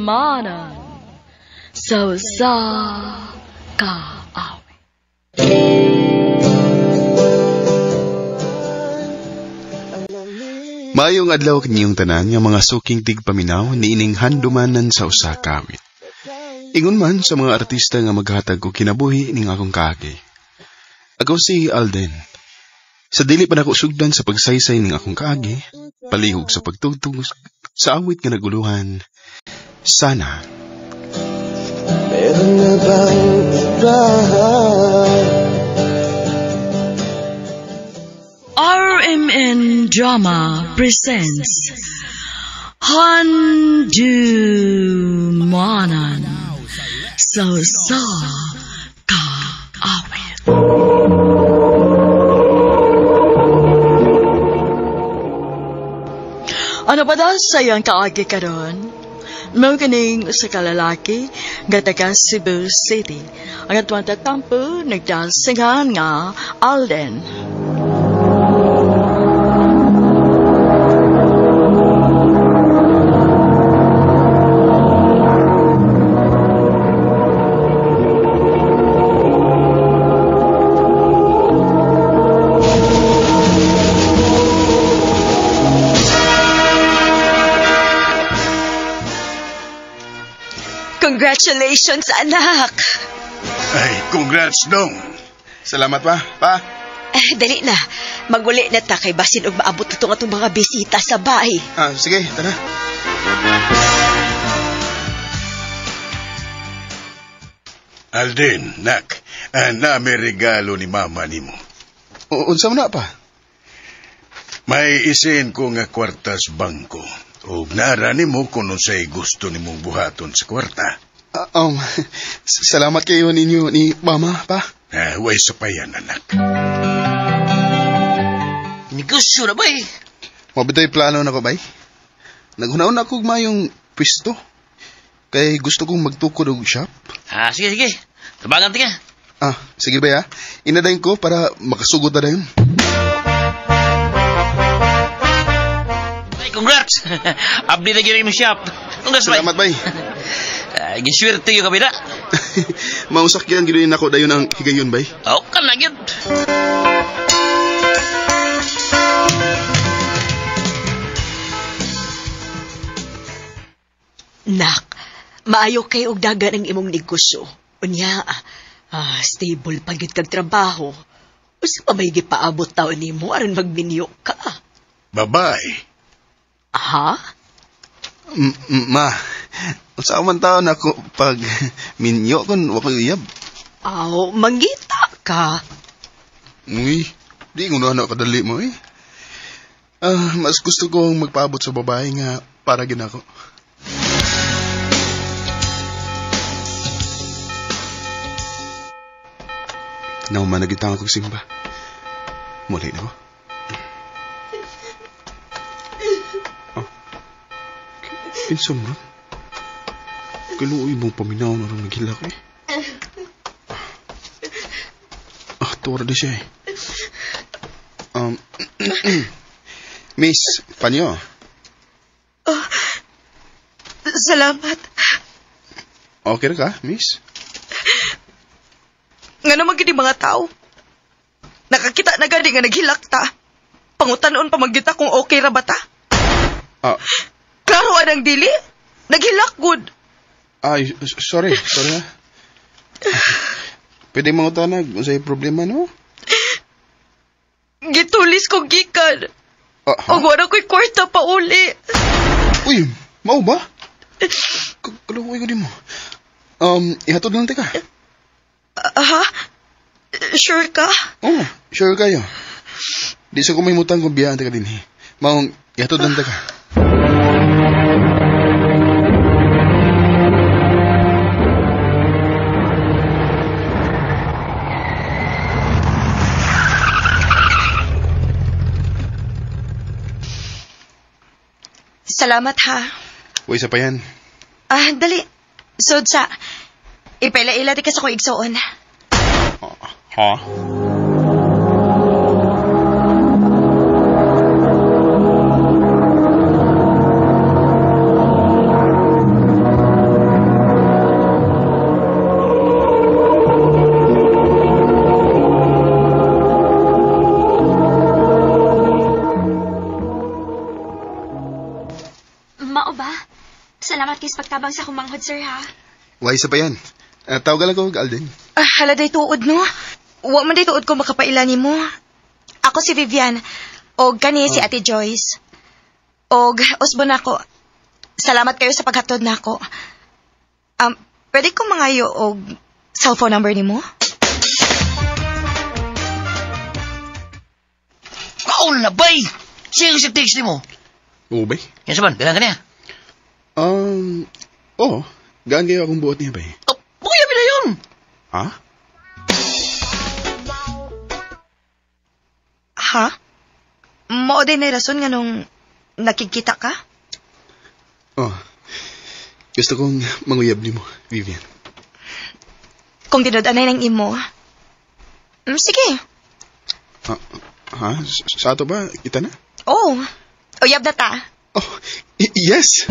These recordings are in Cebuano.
Handumanan sa usa ka awit. Maayong adlaw kaninyong tanan nga mga suking tigpaminaw niining handumanan sa usa ka awit. Ingon man sa mga artista nga maghatag og kinabuhi ning akong kaagi. Ako si Alden. Sa dili pa nako sugdan sa pagsaysay ning akong kaagi, palihog sa pagtugtog sa awit nga naguluhan, Sana. Meron na bang iba? RMN Drama presents Handumanan sa usa ka awit. Ano pa daw sa iyang kaagi karon? Mao kining usa ka lalaki nga taga Cebu City. Ang atuang tatampo nagdasinghan nga Alden. Congratulations, anak! Ay, congrats, dong. Salamat pa, pa. Eh, dali na. Maguli na ta kay basin og maabot itong atong mga bisita sa bahay. Ah, sige, tara. Alden, nak, nami regalo ni mama nimo. Unsa man na pa? May isin ko nga kwarta sa bangko. Og naara nimo kung unsay gusto nimong buhaton sa kwarta. Salamat kayo ninyo ni mama, pa. Way sapayan, anak. Negosyo na ba eh? Mabitoy plano na ko, bay. Naghunaon ako mayong pwesto. Kay gusto kong magtukod og shop. Ah, sige, sige. Tabagan tika. Ah, sige ba ya? Inadayin ko para makasugod na dayon. Ay, congrats! Abdi na gyud imong shop. Congrats, bay. Salamat, bay. Giswerte yung kabila. Mausakyan gyud nako dayon ang higayon, bay. Oh, kana gyud. Nak, maayo kay og dagan ang imong negosyo. Unya, stable pa gyud kag trabaho. Usa pa may gipaabot taon nimo aron magminyo ka. Babae. Ha? Ma, unsa man taon ako pag minyo kun wa koy uyab? Aw, mangita ka. Uy, di ko na kadali mo eh. Mas gusto kong magpaabot sa babae nga para ginako. Nauman na gitang akong simba. Muli na ko. Oh. Kinsa mo ron? Kaluoy mong paminaw na rin naghilak eh. Ah, tuwara di siya eh. Miss, panyo. Oh, salamat. Okay ra ka, miss? Nga naman gini mga tao. Nakakita na gani nga naghilak ta. Pangutanon pa magyuta kung okay ra ba ta. Ah. Klaro anang dili. Naghilak good. Ay, sorry. Sorry ha. Pwede mangutanag unsay problema no? Gitulis ko gikan. Ha? Og wala ko'y kwarta pa uli. Uy, mao ba? Kaluoy ko di mo. Ihatod lang tika. Ha? Sure ka? Oh, sure kayo. Di sa kumimutang kung biyaan tika din. Maong, ihatod lang tika. Salamat ha. Uy, isa pa yan. Ah, dali. Sod sa. Ipaila-ila di ka sa kong igsoon. Ha? Salamat kay sa pagtabang sa akong manghod, sir, ha? Why sa pa yan? Tawagan lang ko, Alden. Hala day tuod, no? Wa man day tuod ko makapaila nimo. Ako si Vivian. Og kani si Ate Joyce. Og usbon ako. Salamat kayo sa paghatod nako. Pwede ko mangayo og cellphone number nimo? Kaon na, bay! Siya yung text nimo? Oo, bay? Yan sa man, bilang ka niya. Oo. Gaan kayo akong buot niya, bay. Oh, buya na yun! Ha? Ha? Mao din na rason nga nung nakikita ka? Oh. Gusto kong manguyab nimo, Vivian. Kung tinud-anay ng imo. Sige. Ha? Sa ato ba? Kita na? Oo. Uyab na ta. Oh, yes!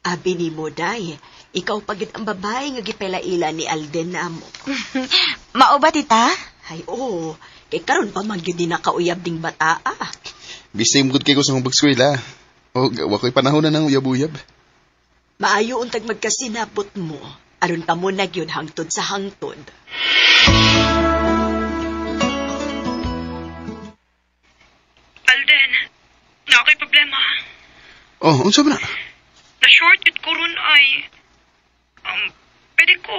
Abi ni mo, day. Ikaw pagid ang babae nga gipailaila ni Alden na amo. Mao ba, tita? Ay, oo. Kay karon pa man gyud ni nakauyab ding bataa. Busy mo gud kay ko sa akong pag-eskwela. O, wa ko'y panahon na ng uyab-uyab. Maayo untag magkasinabot mo. Aron pa mo na gyud hangtod sa hangtod. Alden, na ako'y problema. Oh, unsa ba na? Na-short gud ko ron ay. Pwede ko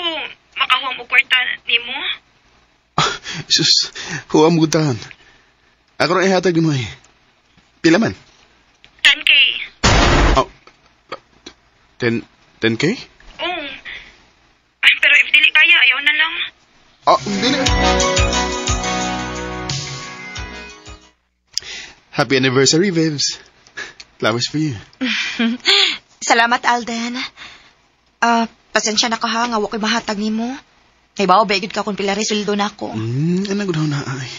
makahuam og kwarta nimo? Sus, huwam gud tahan. Ako rin ihatag nimo eh. Pila man? 10K. Oh, 10K? Oo. Ay, pero if dili kaya, ayaw na lang. Oh, dili. Happy anniversary, Vivs. Flowers for you. Salamat, Alden. Pasensya na ka ha, nga wa ko'y mahatag nimo. Naibaw, ba, ka kung pila sweldo na ako. Ano ko na ay.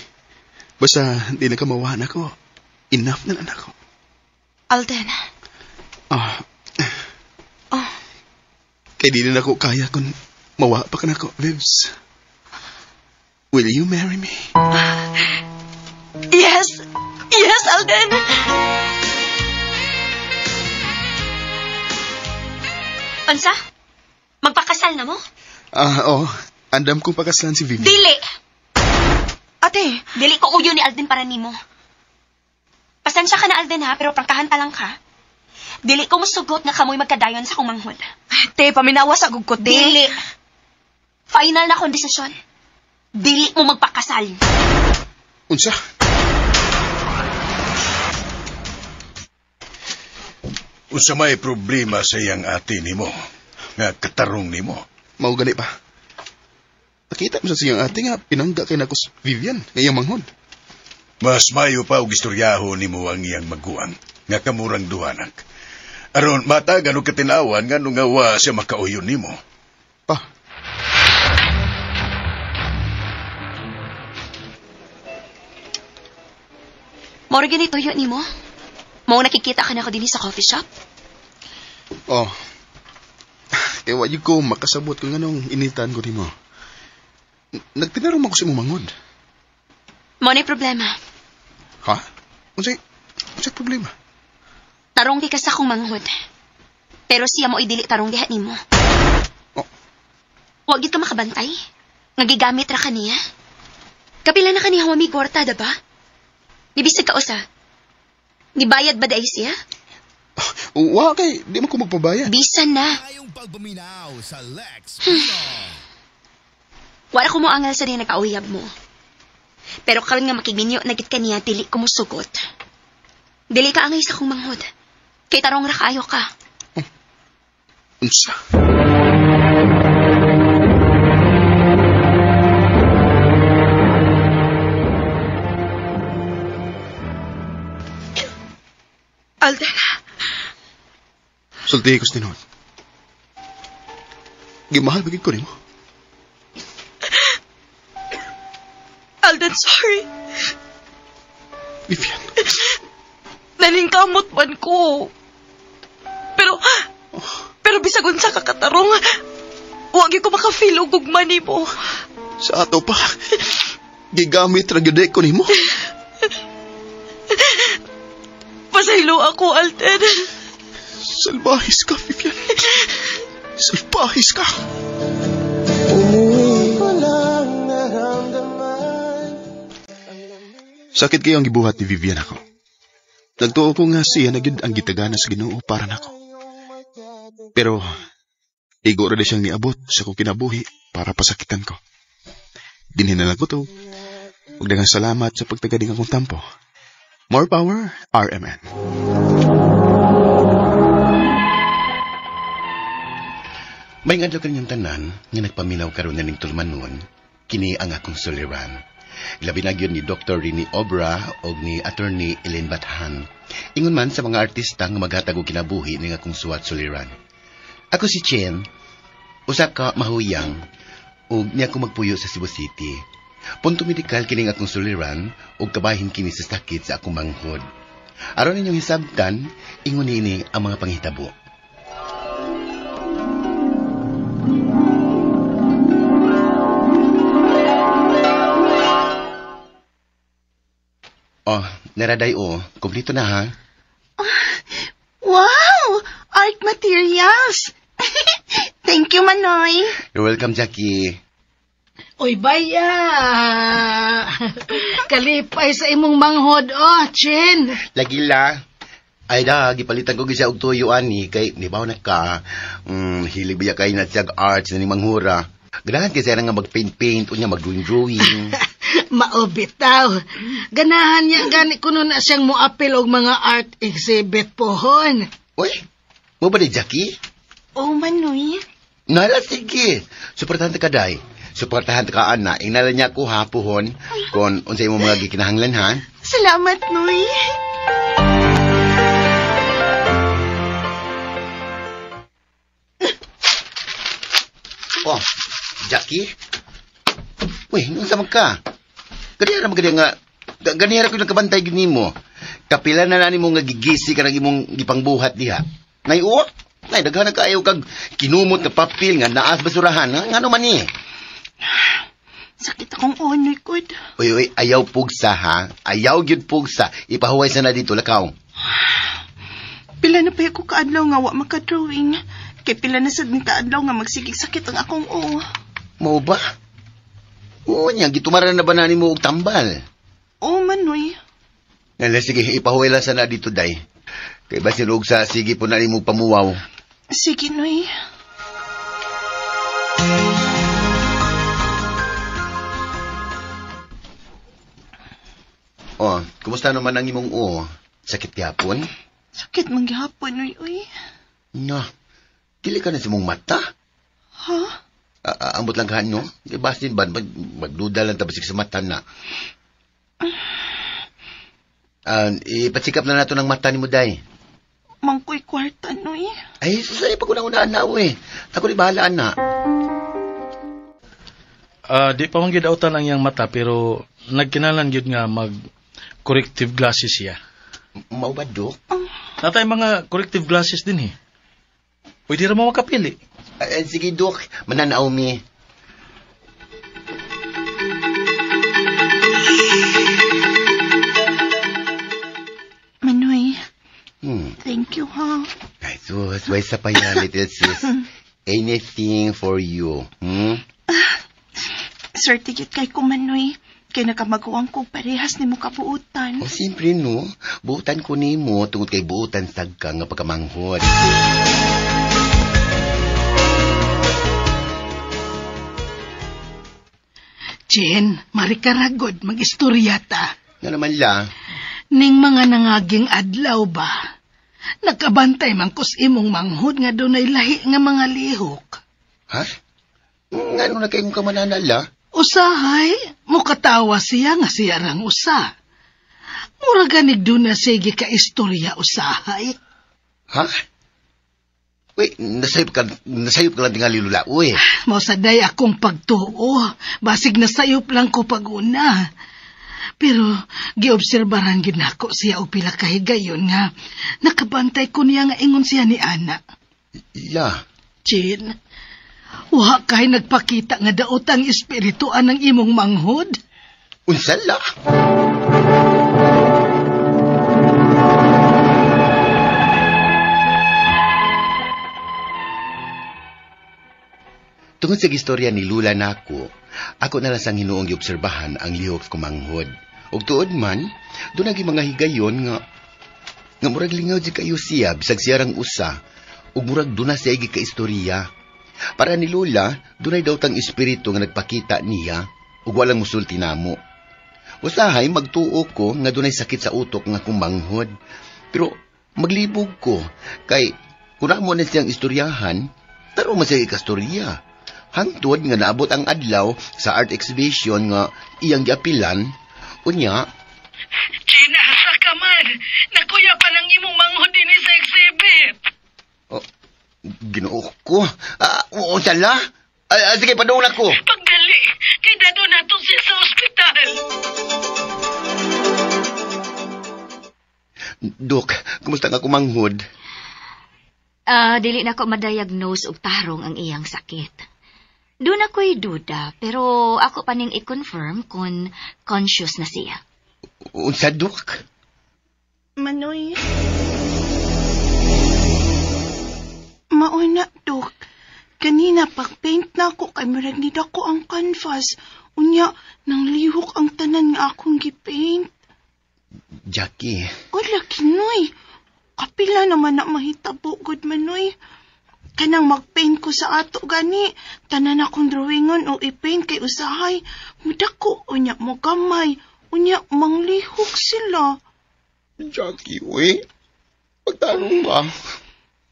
Basta, di na ka mawahan ako. Enough na lang ako. Alden. Oh. Kaya di na ako kaya kung mawa pa ka na ako, Vivs. Will you marry me? Yes! Yes, Alden! Unsa? Magpakasal na mo? Oo. Andam kong pakasalan si Vivian. Dili! Ate! Dili ko uyo ni Alden para nimo. Pasensya ka na, Alden, ha, pero prangkahan ta lang ka. Dili ko musugot nga kamoy magkadayon sa kumanghod. Ate, paminawa sa gugkot, te. Dili. Final na akong desisyon. Dili mo magpakasal. Unsa? Unsa may problema sa iyang ate nimo, nga katarong nimo? Mao gani pa. Nakita mo sa siyang ate nga pinangga kay nako Vivian, nga iyang manghod. Mas mayo pa og istoryaho nimo ang iyang maguang, nga kamurang duhanak. Aron matagan og katinawan nga nung wa siya makauyon nimo. Pa. Moro gani tuyo nimo. Mao nakikita ka na ako dinhi sa coffee shop. Oh. Kaya wa ko makasabot kung anong initan ko nimo. Nagtinarong ako sa imong manghod. Mao na problema. Ha? Unsay problema? Tarong di ka sa akong manghod. Pero siya mo dili tarong diha nimo. Oh. Wa gid ka makabantay. Nga gigamit ra kaniya. Kapila na kaniya wa may kwarta, diba? Nibisag ka usa. Nibayad ba dai siya? Wa kay di man ko magpabayad. Bisan na. Wala ko moangal sa diya nagkauyab mo. Pero karon nga makigminyo nagit kaniya dili ko mosugot. Dili ka angay sa kong manghod. Kay tarong ra kaayo ka. Unsa? Alden. Sulti ko sa tinuod. Gimahal ba gid ko nimo? Alden, sorry. Vivian. Naningkamot man ko. Pero bisag unsa ka katarong, wa gyud ko maka-feel og gugma nimo. Sa ato pa, gigamit ra gyud ko nimo. Pasaylo ako, Alden. Salbahis ka, Vivian. Salbahis ka. Umuwi ko lang naramdaman. Sakit kayo ang gibuhat ni Vivian ako. Nagtuo ko nga siya na gyud ang gitagana sa Ginoo para nako. Pero igo ra siyang niabot sa akong kinabuhi para pasakitan ko. Dinhin na lang ko to. Ug daghang salamat sa pagtagaling akong tampo. More power, RMN. May ngadlaw kaninyong tanan nga nagpaminaw karon ning tulumanon, kini ang akong suliran. Labi na gyud ni Dr. Rini Obra og ni Attorney Elaine Bathan. Ingon man sa mga artista nga maghatag og kinabuhi ning akong suwat suliran. Ako si Chen, usa ka mahuyang ug niya ako magpuyo sa Cebu City. Punto medikal kining akong suliran ug kabahin kini sa sakit sa akong manghod. Aron ninyong hisabtan, ingon niini ang mga panghitabo. Oh, naraday o. Kompleto na ha. Wow! Art materials! Thank you, Manoy. You're welcome, Jackie. Uy, baya! Kalipay sa imong manghod, oh, Chin. Lagila. Ay da, gipalitan ko gisa og tuyo ani kay nibaw na ka. Hilig biya kay na siyag arts na ni manghura. Ganahan kasi nga mag-paint-paint unya mag-drawing-drawing. Maubitaw. Ganahan niya gani kuno na siyang moapil og mga art exhibit pohon. Uy, mo ba di Jackie? Oh, Manoy. Nala, sige. Suportahan ka, day. Suportahan ka, ana. Inala niya ko, ha, puhon. Kung unsay mo mga gikinahanglan, ha? Salamat, Noy. Oh, Jackie? Uy, nung sa ka? Ganihara mo nga, ganihara ko nagkabantay gini mo. Kapila na nani mo nga gigisi ka ng imong gipangbuhat diha. Nay, o, nay, daghan na kaayo kag kinumot nga papel nga naas basurahan. Ha? Ngano man ni? Sakit akong unoy, kod. Uy, uy, ayaw pugsa, ha? Ayaw gyud pugsa. Ipahuway sa na dito, lakaw. Pila na pa ako kaadlaw nga wa makadrawing. Kay pila na sad ni kaadlaw nga magsigig sakit ang akong oo. Mao ba? Oo niya, gitumaran na ba na nimo og tambal? Oo, Manoy. Nala, sige, ipahuway lang sana dito, day. Kay basin og sa sige po na nimo pamuwaw. Sige, Noy. Oh, kumusta naman ang imong oo? Sakit gyapon? Sakit man gyapon, Noy, uy. Na, dili ka na sa mong mata. Ha? Ambot lang ka, no? Di basin ba, magduda lang tabasik sa mata na. Ipatsikap na nato ng mata ni mo, day. Mangkoy kwarta, Noy. Ay, susay pa ko na unaan na, uy. Ako di bahala, na. Di pa man gyud autan ang iyang mata, pero nagkinalan gyud nga mag corrective glasses siya. Mao ba, Dok? Natay mga corrective glasses din eh. Pwede ra mo makapili. Sige, Dok. Mananaw mi. Manoy. Thank you, ha? Ay, sus, way sa pa yan, little sis. Anything for you. Swerte gyud kay ko, Manoy. Kay nakamaguwang ko parehas nimo kabuutan. O, siyempre, no? Buutan ko nimo tungod kay buutan sagka nga pagkamanghod. Jen, marikaragod, mag-istorya ta. Nga naman la. Ning mga nangaging adlaw ba? Nakabantay man kus imong manghod nga dunay lahi nga mga lihok. Ha? Ngano na kayong kamananala? Usahay, mukatawa siya nga siya rang usa. Mura ganig doon na sige ka istorya usahay. Ha? Uy, nasayop ka lang tingali lula, uy. Mausaday akong pagtuo. Basig nasayop lang ko pag-una. Pero giobserbaran gid nako siya og pila ka higayon nga nakabantay ko niya nga ingon siya ni Ana. La. Chin, wa kay nagpakita nga daot ang espiritu anang imong manghod. Unsa la? Tungod sa gistorya ni Lula nako, ako na lang sang hinuong giobserbahan ang lihok kumanghod. Ug tuod man, doon naging mga higayon nga nga murag lingaw di kayo siya bisag siya rang usa ug murag duna siya gikaistorya. Para ni Lula, dunay daw tang espiritu nga nagpakita niya ug walang musulti namo. Usahay magtuo ko nga dunay sakit sa utok nga kumanghod. Pero maglibog ko kay kun amo na siyang istoryahan, taro man siya ikastorya. Hangtod nga naabot ang adlaw sa art exhibition nga iyang giapilan, unya Gina, asa ka man? Nakuya pa ng imong manghod dinhi sa exhibit. Oh, Ginoo ko. Ah, oo, sala. Ah, sige, padung na ko. Pagdali, kay dado nato siya sa ospital. Dok, kumusta nga kumanghod? Dili na ko madiagnose og tarong ang iyang sakit. Doon ako'y duda, pero ako pa ning i-confirm kung conscious na siya. Unsa, Dok? Manoy. Mauna, Dok. Kanina, pag-paint na ako kay murag ni dako ang canvas. Unya, nang lihok ang tanan nga akong gipaint. Jackie. Wala, kinoy. Kapila naman na mahitabo, good manoy. Kanang mag-paint ko sa ato gani. Tanan akong drawingon o i-paint kay usahay. Mudako, unya mo gamay. Unya, manglihok sila. Jackie, uy. Pagtanong ba?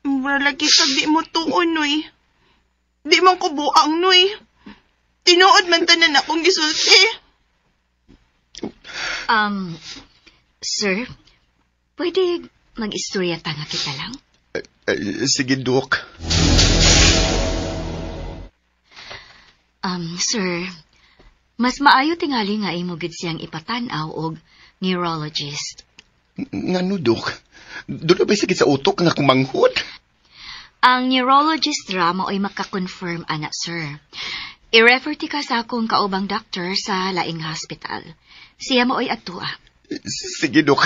Mura lagi kag di mo tuon, uy. Di man ko buang, nuy. Tinuod man tanan akong gisulti. Sir, pwede mag-istorya ta nga kita lang? Sige, Dok. Sir, mas maayo tingali nga imo gid siyang ipatan-aw og neurologist. Ngano, Dok? Doon na ba'y sakit sa utok nga kumanghod? Ang neurologist ra mao'y makakonfirm ana, sir. I-refer ti ka sa akong kaubang doctor sa laing hospital. Siya mao'y adtua. Sige, Dok.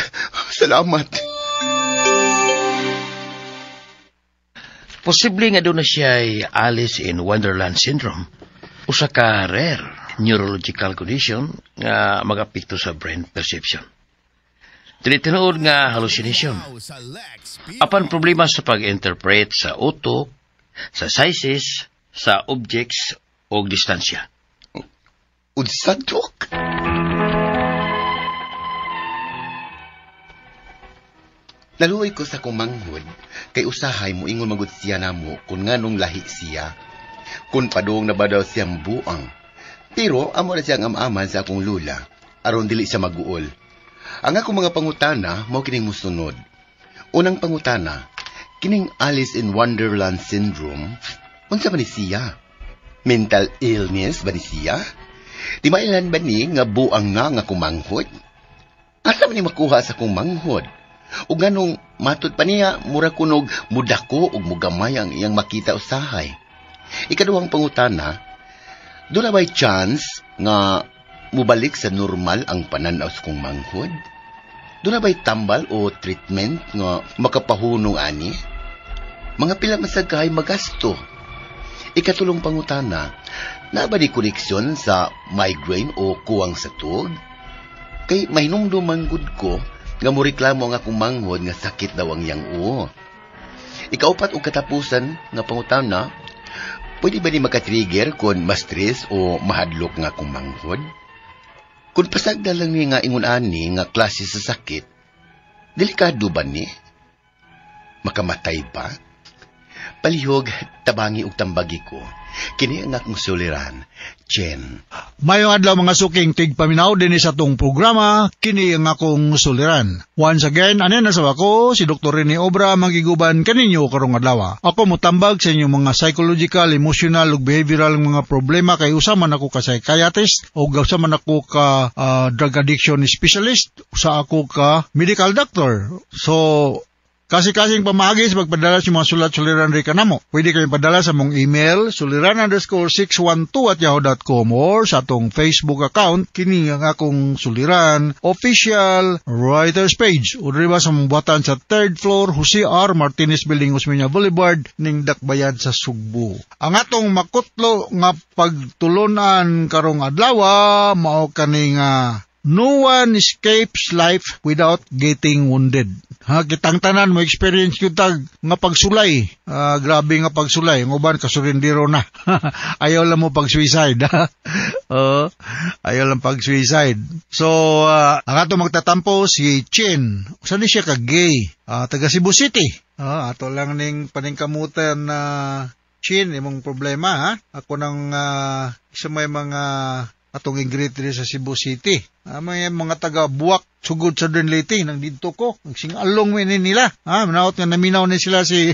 Salamat. Posible nga doon na siya'y Alice in Wonderland Syndrome. Usa ka rare neurological condition nga magapikto sa brain perception. Dili tinuod nga hallucination. Apan problema sa pag-interpret sa utok, sa sizes, sa objects o distansya. Unsa, Dok? Naluoy ko sa kumanghod, kay usahay mo ingon magud siya namo kung nganong lahi siya. Kung padung na ba daw siyang buang. Pero amo na siyang amaman sa akong lula, aron dili siya maguol. Ang akong mga pangutana mao kining mosunod. Unang pangutana, kining Alice in Wonderland Syndrome, unsa man ni siya? Mental illness ba ni siya? Di mailan ba ni nga buang nga kumanghod? Asa man ni makuha sa kumanghod? Ug nganong matud pa niya, mura kunog mudako ug mugamay ang iyang makita usahay. Ikaduhang pangutana, doon na ba'y chance nga mubalik sa normal ang pananaw sa kong manghod? Doon na ba'y tambal o treatment nga makapahunong ani? Mga pila masagkahay magasto. Ikatulong pangutana, na ba di koneksyon sa migraine o kuwang sa tuog? Kay mahinumdum man gud ko nga moreklamo ang akong manghod nga sakit daw ang iyang uo. Ikaupat og katapusan nga pangutana, pwede ba ni makatrigger kung ma-stress o mahadlok nga akong manghod? Kung pasagda lang ni nga ingon ani nga klase sa sakit, delikado ba ni? Makamatay ba? Palihog, tabangi og tambagi ko. Kini ang akong suliran, Chen. Mayong adlaw mga suking tigpaminaw dinhi sa atong programa, kini ang akong suliran. Once again, ani na sa ako, si Dr. Rene Obra magiguban kaninyo karong adlaw. Ako motambag sa inyong mga psychological, emotional ug behavioral mga problema kay usa man ako ka psychiatrist o usa man ako ka drug addiction specialist, usa ako ka medical doctor. So, Kasi-kasing pamaagi sa pagpadala sa mga sulat suliran ri kanamo. Pwede kayong padala sa mong email suliran_612@yahoo.com or sa atong Facebook account kini ang akong Suliran Official Writers Page, o diri ba sa mong buhatan sa third floor, Jose R. Martinez Building, Osmeña Boulevard, ning Dakbayan sa Sugbo. Ang atong makutlo nga pagtulunan karong adlaw mao kani nga "No one escapes life without getting wounded." Ha, kitang tanan mo experience gyud tag nga pagsulay. Ah, grabe nga pagsulay. Ang uban kasurindiro na. Ayaw lang mo pag-suicide. Oh, ayaw lang pag-suicide. So, ang ato magtatampo si Chin. Usa ni siya ka gay. Taga Cebu City. Ato lang ning paningkamutan na Chin, imong problema ha. Ako nang isa may mga atong i-greet diri sa Cebu City. May mga taga Boac, sugod sa Leyte nang didto ko. Nagsingalong mi ni nila. Ha, manaot nga naminaw ni sila si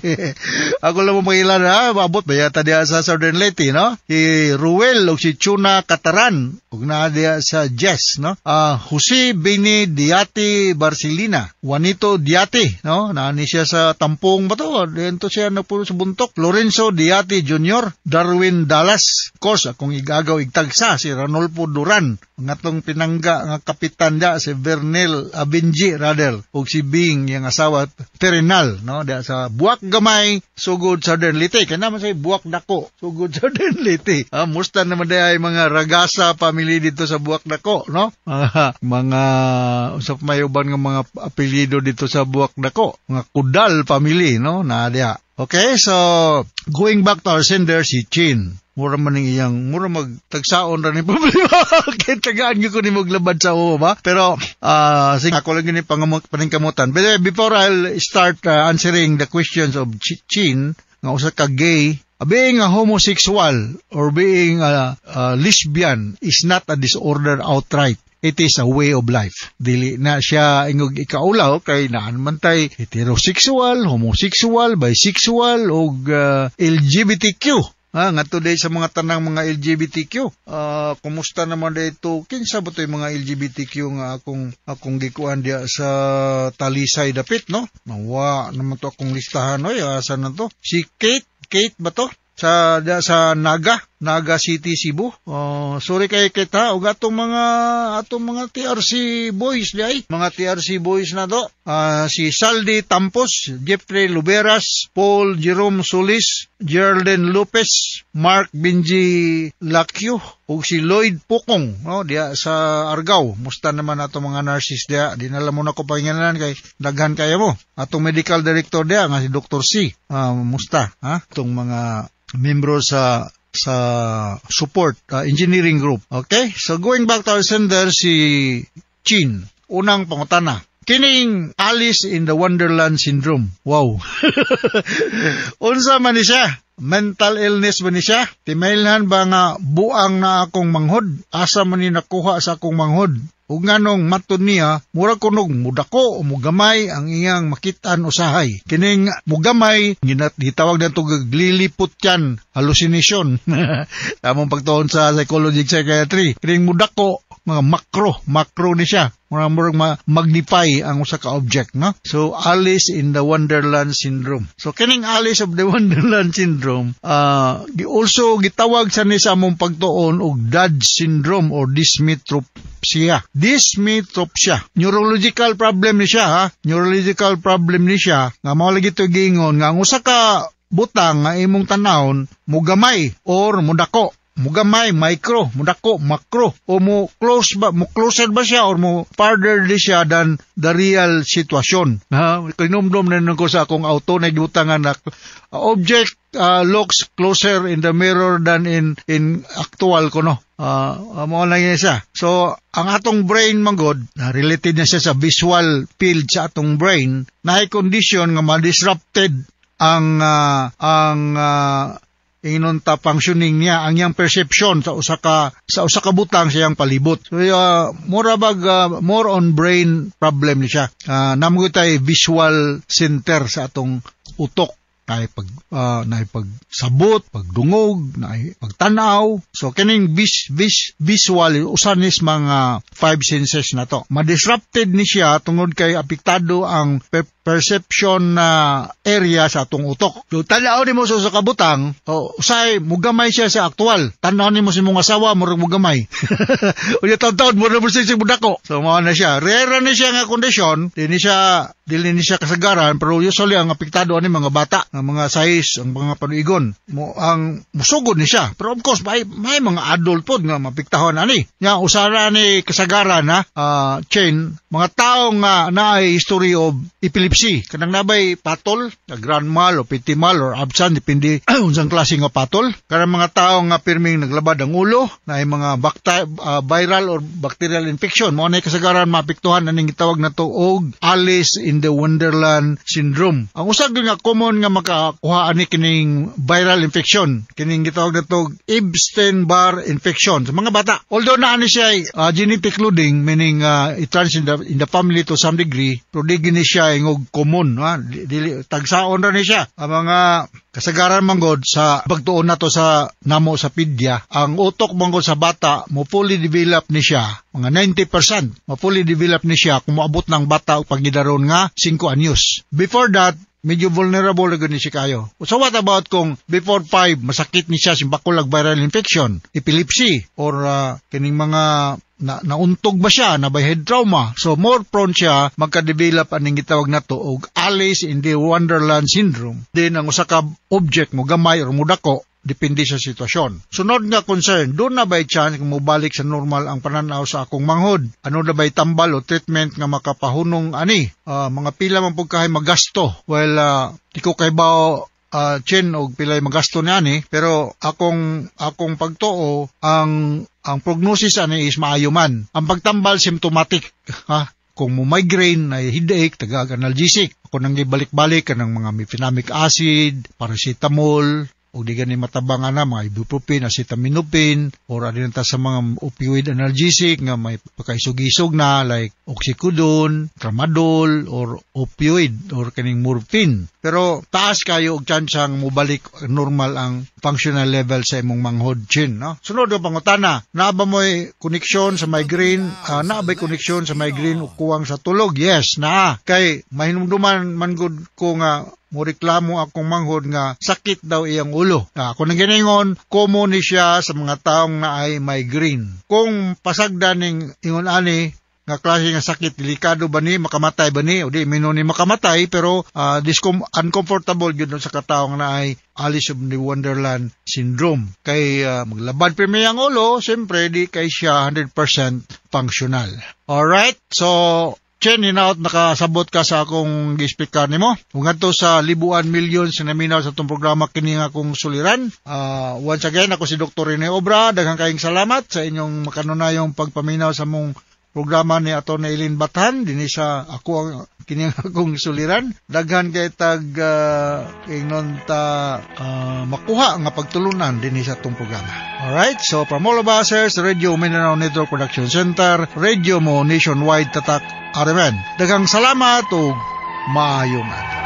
ako lang mo makilala ha, maabot ba yata diha sa Southern Leyte, no? Si Ruel ug si Chuna Kataran ug naa diha sa Jess, no? Jose Bini Diati Barcelina, Juanito Diati, no? Naa ni siya sa Tampong ba to? Dito siya nagpulo sa Buntok. Lorenzo Diati Jr., Darwin Dallas. Of course, akong igagaw igtagsa si Ranolfo Duran, ang atong pinangga nga kapitan dia si Bernel Abenji Radel ug si Bing yang asawa Terinal, no, dia sa Boac Gamay, sugod Southern Leyte, kay naman say Boac Dako, sugod Southern Leyte. Musta naman ay mga Ragasa family dito sa Boac Dako, no? Mga usap may uban nga mga apelyido dito sa Boac Dako, mga Kudal family, no, na dia. Okay, so going back to our sender si Chin. Mura man ning iyang mura magtagsaon ra ni problema. Kay tagaan gyud ko ni maglabad sa uwo ba? Pero sige, ako lang gini paningkamutan. But before I'll start answering the questions of Chin nga usa ka gay, being a homosexual or being a lesbian is not a disorder outright. It is a way of life. Dili na siya ingog ikaulaw kay naan man tay heterosexual, homosexual, bisexual ug LGBTQ. Ha, nga today sa mga tanang mga LGBTQ. Kumusta naman dito? Kinsa ba to yung mga LGBTQ nga akong gikuan diya sa Talisay dapit, no? Nawa naman to akong listahan oy, asa na to? Si Kate, Kate ba to? Sa diya sa Naga, Naga City, Cebu. Oh, sorry kay Kate ha, ug atong mga TRC boys di ay. Mga TRC boys na to. Si Saldi Tampos, Jeffrey Luberas, Paul Jerome Solis, Geraldine Lopez, Mark Benji Lacyo, ug si Lloyd Pukong, no, diya sa Argao. Musta naman ato mga nurses diya. Dinala mo na ko pangingalan kay daghan kaya mo. Atong medical director diya nga si Dr. C. Musta, ha? Itong mga membro sa support engineering group. Okay? So going back to our sender si Chin. Unang pangutana. Kining Alice in the Wonderland syndrome. Wow. Unsa man ni siya? Mental illness ba ni siya? Timailhan ba nga buang na akong manghod? Asa man ni nakuha sa akong manghod? Ug nganong matod niya, mura kunog mudako o mugamay ang iyang makitaan usahay. Kining mugamay, ginat gitawag na to liliput yan, hallucination. Tamong pagtuon sa psychology, psychiatry. Kining mudako, mga macro, macro ni siya. Mura murag magnify ang usa ka object, no? So Alice in the Wonderland syndrome. So kining Alice of the Wonderland syndrome, also gitawag sa ni sa among pagtuon og Dodge syndrome or dysmetropsia. Dysmetropsia. Neurological problem ni siya ha. Neurological problem ni siya nga mao lagi to giingon nga ang usa ka butang nga imong tanawon mugamay or mudako, mugamay micro, mudako macro, o mo close ba, mo closer ba siya or mo farther di siya than the real situation, ha? Kinumdum na ko sa akong auto na gibutangan na object looks closer in the mirror than in actual kuno. Mo lang yun siya. So ang atong brain manggod related na siya sa visual field sa atong brain na condition nga ma-disrupted ang ingnon ta functioning niya, ang iyang perception sa usa ka butang sa iyang palibot. So mura bag more on brain problem ni siya. Namo tay visual center sa atong utok. Naay pag naay pagsabot, pagdungog, naay pagtanaw. So kining visual usa nis mga five senses na to. Ma-disrupted ni siya tungod kay apektado ang perception na area sa atong utok. So tan-aw nimo sa kabutang, o usay mugamay siya sa aktual. Tan-aw nimo sa imong asawa murag mugamay. Unya taon-taon murag mo siya mudako. So mao na siya. Rare ni siya nga kondisyon, dili ni siya kasagaran, pero usually ang apektado ani mga bata, ang mga size, ang mga panuigon. Mo ang musugod ni siya. Pero of course may mga adult pod nga maapektahan ani. Nya usara ni kasagaran ha, chain, mga tao nga naay history of epilepsy, kanang nabay patol, grand mal o petit mal or absent, depende unsang klase nga patol. Kanang mga tao nga pirming naglabad ang ulo, naay mga viral or bacterial infection, mao na kasagaran maapektuhan aning gitawag nato og Alice in the Wonderland syndrome. Ang usa gyud nga common nga makakuha ani kining viral infection, kining gitawag nato Epstein-Barr infection sa mga bata. Although naa ni siya genetic loading, meaning it runs in the family to some degree, pero di gini siya ingog common, ha? Dili, tagsaon ra ni siya. Ang mga kasagaran manggod sa pagtuon nato sa namo sa pidya, ang utok manggod sa bata mo fully develop ni siya, mga 90% mo fully develop ni siya kung moabot ng bata og pagidaron nga 5 anyos. Before that, medyo vulnerable na gud ni siya kayo. So what about kung before 5, masakit ni siya, simbako lag viral infection, epilepsy, or kining mga nauntog ba siya, na by head trauma. So more prone siya magka-develop aning gitawag nato og Alice in the Wonderland syndrome. Then ang usa ka object mo gamay or mudako, depende sa sitwasyon. Sunod nga concern, doon na by chance kung mobalik sa normal ang pananaw sa akong manghod? Ano na ba'y tambal o treatment nga makapahunong ani? Mga pila man pud kahay magasto. Well, di ko kay bao chin og pilay magasto niani, pero akong pagtuo ang prognosis ani is maayo man. Ang pagtambal symptomatic, ha? Kung mo migraine ay headache, tagag analgesic. Ako nang gibalik-balik kanang mga mefenamic acid, paracetamol, o di gani matabang ana mga ibuprofen, acetaminophen, or adin ta sa mga opioid analgesic nga may pakaisog-isog na like oxycodone, tramadol, or opioid or kaning morphine. Pero taas kayo og tsansang mobalik normal ang functional level sa imong manghod, chin, no? Sunod ang pangutana, naa ba mo'y koneksyon sa migraine? Naa ba'y koneksyon sa migraine o kuwang sa tulog? Yes, naa. Kay mahinumduman man gud ko nga mo reklamo akong manghod nga sakit daw iyang ulo. Ako nang giningon, common ni siya sa mga taong na ay migraine. Kung pasagdan ning ingon ani nga klase nga sakit, delikado ba ni, makamatay ba ni? O di mino ni makamatay, pero uncomfortable gyud sa katawo nga naay Alice of the Wonderland syndrome. Kay maglabad pirmi ang ulo, siyempre di kay siya 100% functional. Alright, so Chen, hinaot nakasabot ka sa akong gi-explicar nimo. Kung ngadto sa libuan milyon sa naminaw sa atong programa, kini nga akong suliran. Once again, ako si Dr. Rene Obra. Daghang kayong salamat sa inyong makanunayong pagpaminaw sa mong programa ni ato na Eileen Bathan dinhi sa ako ang kini akong suliran. Daghan kay tag ingnon ta makuha nga pagtulunan dinhi sa atong programa. Alright, so from all of us here sa Radio Mindanao Network Production Center, Radio Mo Nationwide, Tatak RMN. Daghang salamat ug maayong adlaw.